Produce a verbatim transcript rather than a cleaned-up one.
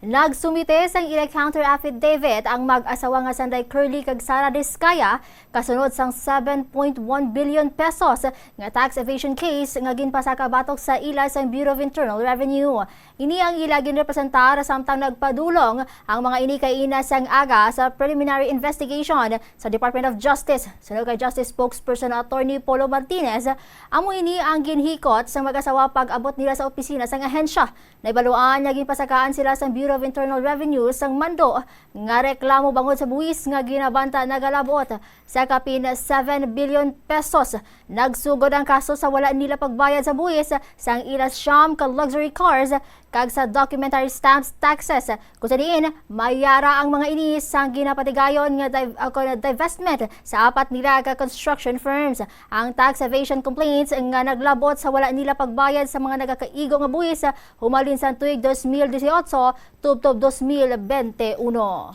Nagsumite sang ila counter affidavit ang mag-asawa nga sanday Curly kag Sara Discaya kasunod sang seven point one billion pesos nga tax evasion case nga ginpasaka batok sa ila sang Bureau of Internal Revenue. Ini ang ila ginrepresentar samtang nagpadulong ang mga ini kaina sang aga sa preliminary investigation sa Department of Justice. Suno kay Justice Spokesperson Attorney Polo Martinez, amo ini ang ginhikot sang mag-asawa pag-abot nila sa opisina sang ahensya. Nahibaluan nga ginpasakaan sila sang Bureau of Internal Revenue sang mando nga reklamo bangod sa buwis nga ginabanta nagalabot sa kapin seven billion pesos. Nagsugod ang kaso sa wala nila pagbayad sa buwis sang ila siyam ka luxury cars kag sa documentary stamps taxes, kung sa diin mayara ang mga ini sang ginapatigayon nga div-, ah, kon divestment sa apat nila ka construction firms. Ang tax evasion complaints nga naglabot sa wala nila pagbayad sa mga nagakaigo nga buwis humalin sa tuig dos mil dieciocho tubtob dos mil bente uno.